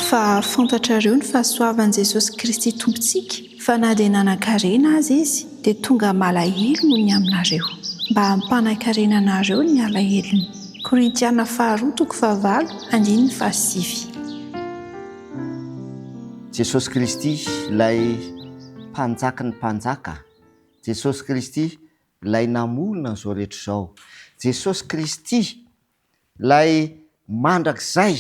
Fa fantatrareo ny fahasoavan'i Jesosy Kristy Tompontsika, fa na dia nanan-karena aza Izy, dia tonga malahelo noho ny aminareo, mba hampanan-karena anareo ny alahelony. Korintiana faharoa toko fahavalo andininy fahasivy. Jesosy Kristy ilay Mpanjakan'ny mpanjaka, Jesosy Kristy ilay namorona an'izao rehetra izao, Jesosy Kristy ilay mandrakizay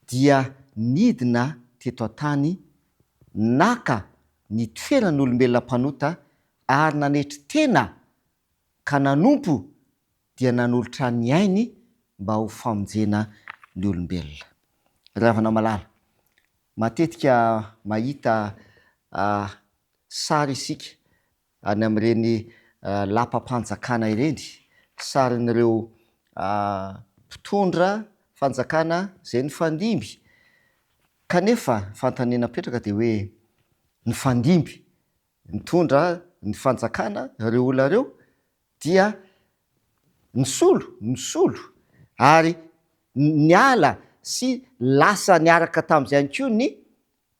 dia nidina teto an-tany naka ny toeran'olombelona mpanota ary nanetry tena ka nanompo dia nanolotra ny ainy mba ho famonjena ny olombelona. Ry havana malala, matetika mahita sary isika any amin'ireny lapam-panjakana ireny, sarin'ireo mpitondra fanjakana izay nifandimby, kanefa ny fanontaniana apetraka dia hoe nifandimby nitondra ny fanjakana ireo olona ireo dia nisolo, nisolo ary niala sy lasa niaraka tamin'izay ihany koa ny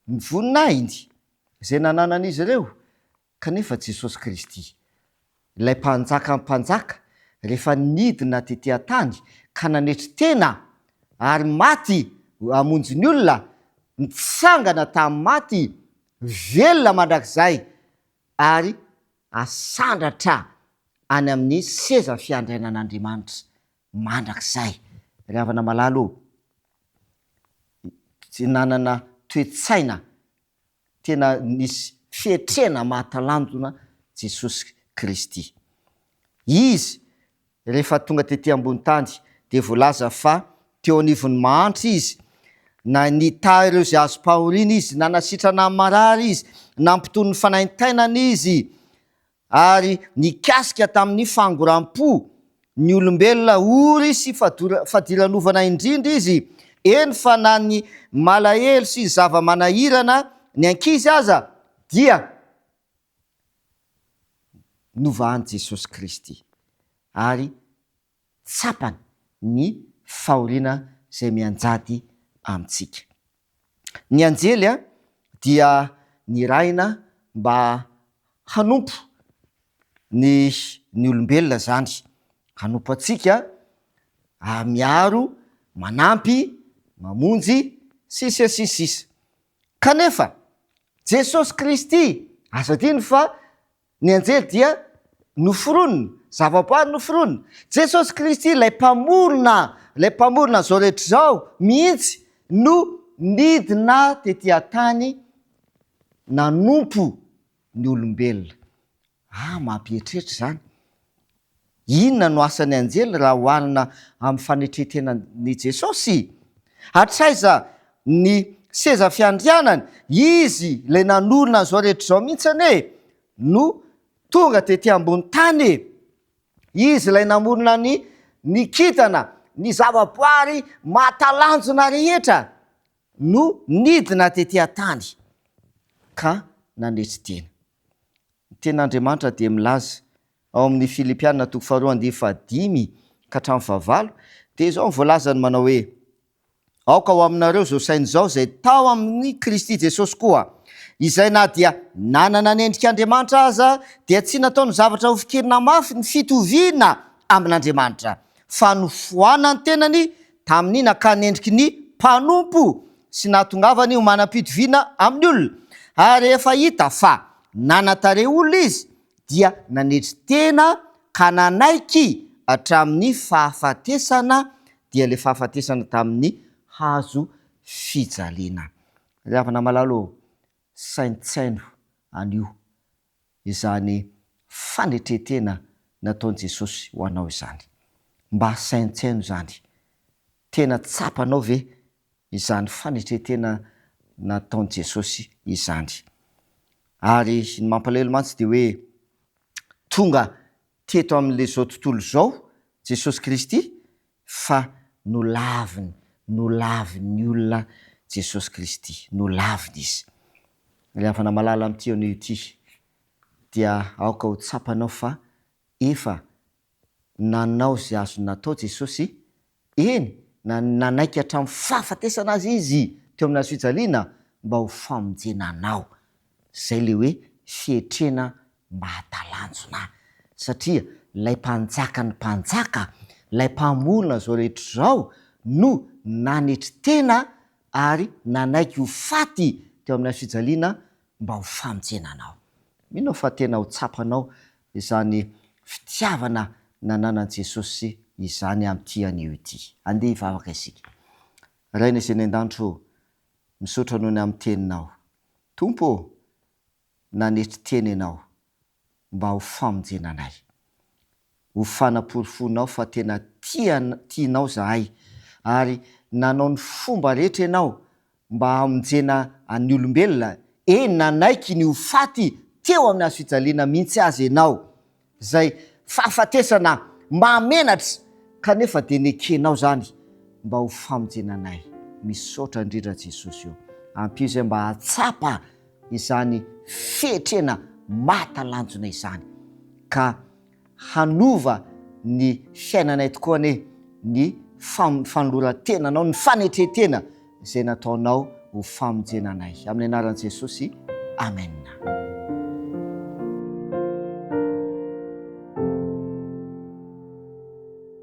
ny voninahiny izay nananan'izy ireo, kanefa Jesosy Kristy, ilay Mpanjakan'ny mpanjaka, rehefa nidina tetỳ an-tany ka nanetry tena ary maty hamonjy ny olona, nitsangana tamin'ny maty, velona mandrakizay ary asandratra any amin'ny seza fiandrainan'Andriamanitra mandrakizay. Ry havana malala ô, tsy nanana toe-tsaina tena nisy fietrena mahatalanjona Jesosy Kristy. Izy rehefa tonga tety ambony tany dia voalaza fa teo anivon'ny mahantra Izy, na nitahy ireo izay azom-pahoriana Izy, nanasitrana ny marary Izy, nampitony ny fanaintainana Izy, ary nikasika tamin'ny fangoram-po ny olombelona ory sy fadiranovana indrindra izy, eny fa na ny malahelo sy ny zava-manahirana ny ankizy aza dia novahan'i Jesosy Kristy ary tsapany ny fahoriana izay mianjady amintsika. Ny anjely dia nirahina mba hanompo ny ny olombelona izany, hanompo antsika, miaro, manampy, mamonjy, sisa sy ny sisa. Kanefa Jesosy Kristy, aza adino fa Ny anjely dia noforonina, zavaboary noforonina. Jesosy Kristy ilay Mpamorona, ilay Mpamorona an'izao rehetra izao mihitsy no nidina tety an-tany nanompo ny olombelona. Ah, mampieritreritra izany. Inona no asan'ny anjely raha oharina amin'ny fanetren-tenan'i Jesosy? Hatraiza ny seza fiandrianany? Izy ilay nanorina an'izao rehetra izao mihitsy anie no tonga tety ambony tany e! Izy ilay namorona ny ny kintana, ny zavaboary mahatalanjona rehetra no nidina tety an-tany ka nanetry tena. Ny Tenin'Andriamanitra dia milaza ao amin'ny Filipiana toko faharoa andininy fahadimy ka hatramin'ny fahavalo, dia izao ny voalazany manao hoe, Aoka ho aminareo izao saina izao izay tao amin'i Kristy Jesosy koa, izay na dia nanana ny endrik'Andriamanitra aza, dia tsy nataony zavatra hofikirina mafy ny fitoviana amin'Andriamanitra, fa nofoanany tenany tamin'ny nakany endriky ny mpanompo sy nahatongavany ho manam-pitoviana amin'ny olona. Ary rehefa hita fa nanan-tarehy olona izy, dia nanetry tena ka nanaiky hatramin'ny fahafatesana, dia ilay fahafatesana tamin'ny hazo fijaliana. Ry havana malala ô, saintsaino anio izany fanetren-tena nataon'i Jesosy ho anao izany. Mba saintsaino izany. Tena tsapanao ve izany fanetren-tena nataon'i Jesosy izany. Ary ny mampalahelo mantsy dia hoe tonga teto amin'izao tontolo izao Jesosy Kristy fa nolaviny, nolavin'ny olona Jesosy Kristy, nolaviny Izy. Ry havana malala amin'ity anio ity dia aoka ho tsapanao fa efa nanao izay azony natao Jesosy, eny, na nanaiky hatramin'ny fahafatesana aza Izy. teo amin'ny hazofijaliana mba ho famonjena anao. Izay ilay hoe fietrena mahatalanjona satria ilay Mpanjakan'ny mpanjaka, ilay Mpamorona izao rehetra izao no nanetry tena ary nanaiky ho faty teo amin'ny hazofijaliana mba ho famonjena anao. Mino aho fa tena ho tsapanao izany fitiavana nananan'i Jesosy izany amin'ity anio ity. Andeha hivavaka isika. Rainay izay any an-danitra ô, misaotra noho ny amin'ny Teninao. Tompo ô, nanetry tena Ianao mba ho famonjena anay. Ho fanaporofoanao fa tena tia tianao zahay ary nanao ny fomba rehetra Ianao mba hamonjena an'ny olombelona, eny nanaiky ny ho faty teo amin'ny hazo fijaliana mihitsy aza Ianao, izay fahafatesana mahamenatra kanefa dia nekenao izany mba ho famonjena anay. Misaotra indrindra Jesosy o! Ampio izay mba hahatsapa izany fietrena mahatalanjona izany ka hanova ny fiainanay tokoa anie ny fanoloran-tenanao, ny fanetren-tena izay nataonao ho famonjena anay. Amin'ny anaran'i Jesosy, Amen.